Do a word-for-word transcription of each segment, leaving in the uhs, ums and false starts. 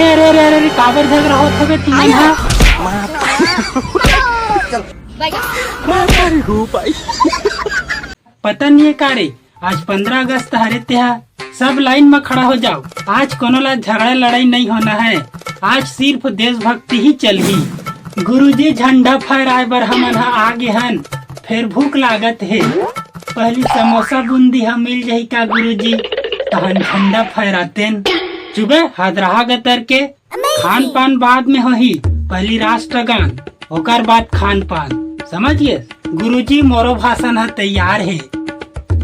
अरे, अरे, अरे, अरे, काबर झगड़ा होत हवे तुमन हा? मार मारी हो भाई। पता नहीं है का रे, आज पंद्रह अगस्त हरे तेहा। सब लाइन में खड़ा हो जाओ, आज कोनो ला झगड़ा लड़ाई नहीं होना है, आज सिर्फ देशभक्ति ही चलही। गुरुजी, झंडा फहराए बर हमन ह आ गे हन, फेर भूख लागत हे। पहली समोसा बूंदी ह मिल जाही का गुरुजी, तहन झंडा फहरातेन। चुबे हदरहा गतर के, खान पान बाद में होही, पहली राष्ट्रगान, ओकर बाद खान पान, समझ गे? गुरुजी, मोरो भाषण ह तैयार हे।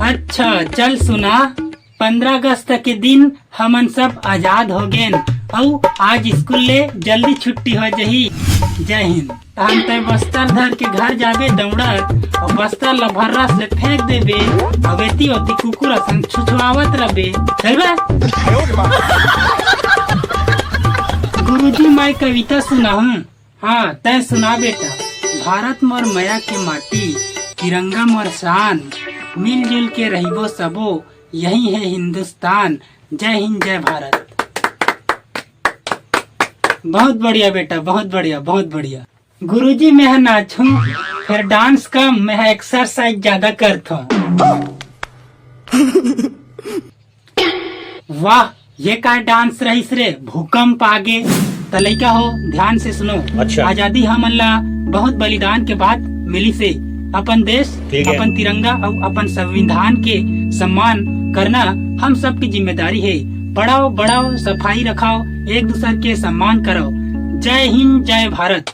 अच्छा, चल सुना। पंद्रह अगस्त के दिन हमन सब आजाद हो गेन, अउ आज स्कूल ले जल्दी छुट्टी हो जही। जय हिंद। तहन तय बस्तर धर के घर जाबे दौड़त, अउ बस्तर ल भर्रास ले फेंक देबे, अउ एती ओती कुकुर असन छुछुआवत रबे। चलबे? गुरुजी, मैं कविता सुनाहूँ। हाँ, तय सुना बेटा। भारत मोर मया के माटी, तिरंगा मोर शान, मिलजुल के रहिबो सबो, यही है हिंदुस्तान। जय हिंद, जय भारत। बहुत बढ़िया बेटा, बहुत बढ़िया, बहुत बढ़िया। गुरुजी, मैं ह नाचूं, फिर डांस कम, मैं ह एक्सरसाइज ज्यादा करथों। वाह, ये का डांस रहिस रे, भूकंप आगे। त लइका हो, ध्यान से सुनो। अच्छा। आजादी हमन ला बहुत बलिदान के बाद मिलिस हे। अपन देश, ठीक है। अपन तिरंगा अउ अपन संविधान के सम्मान करना हम सबके जिम्मेदारी हे। पढ़ाओ, बढ़ाओ, सफाई रखाओ, एक दूसर के सम्मान करो। जय हिंद, जय भारत।